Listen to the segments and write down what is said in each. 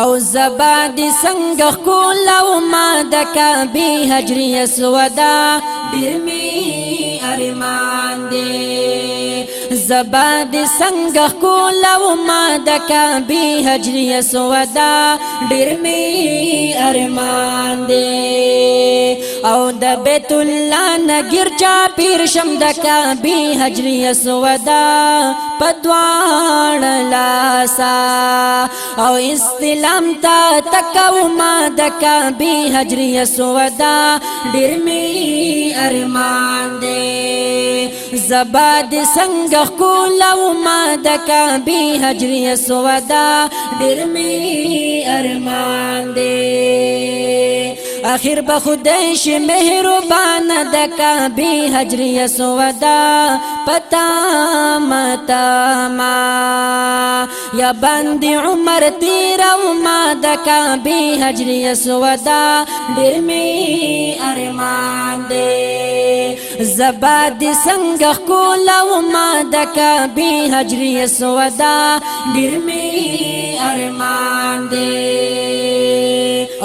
او زبا دې څنګه ښکلو ما د کعبې حجر اسودا، ډېر مې ارمان دی. زبا دې څنګه ښکلو ما د کعبې حجر اسودا، ډېر مې ارمان دی. او د بیت الله نګر چا پیر شم د کعبې حجر اسودا پدواړه لاسا، او استلام تا تکو ما د کعبې حجر اسودا، ډېر مې ارمان دی. زبا دې څنګه ښکلو ما د کعبې حجر اسودا، ډېر مې ارمان دی. اخر به خدای شي مهربان د کعبې حجر اسودا پتا متا ما، یا باندې عمر تیر او ما د کعبې حجر اسودا، ډېر مې ارمان دی. زبا دې څنګه ښکلو ما د کعبې حجر اسودا، ډېر مې ارمان دی.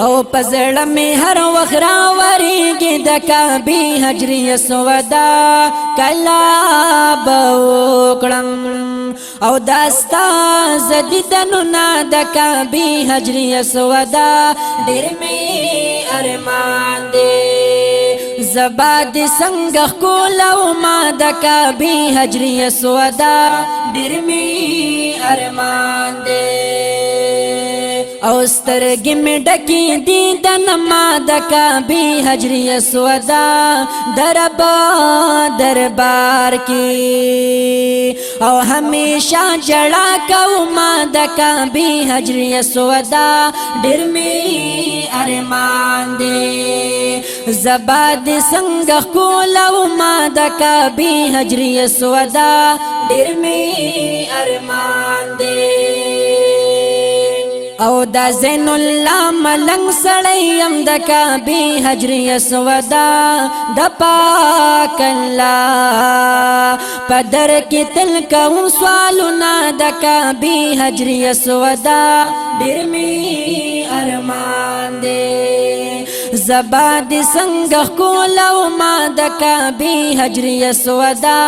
او پزړه مې هر وخت راورېږي د کعبې حجر اسودا، کلا به وکړم او داستا زدیدنونه د کعبې حجر اسودا، ډېر مې ارمان دی. زبا دې څنګه ښکلو ما د کعبې حجر اسودا، ډېر مې ارمان دی. او سترګې مې ډکې دي د نما د کعبې حجر اسودا دربا دربار کې، او همیشه جړا کوم د کعبې حجر اسودا، ډېر مې ارمان دی. زبا دې څنګه ښکلو ما د کعبې حجر اسودا، ډېر مې ارمان دی. او د زین الله ملنګ سړی يم د کعبې حجر اسودا د پاک الله پدر کې تل کوم سوالونه د کعبې حجر اسودا، ډېر مې ارمان دی. زبا دې څنګه ښکلو ما د کعبې حجر اسودا،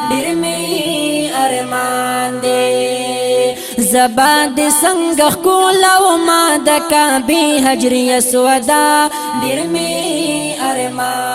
ډېر مې ارمان دی. زبا دې څنګه ښکلو ما د کعبې حجر اسودا، ډېر مې ارمان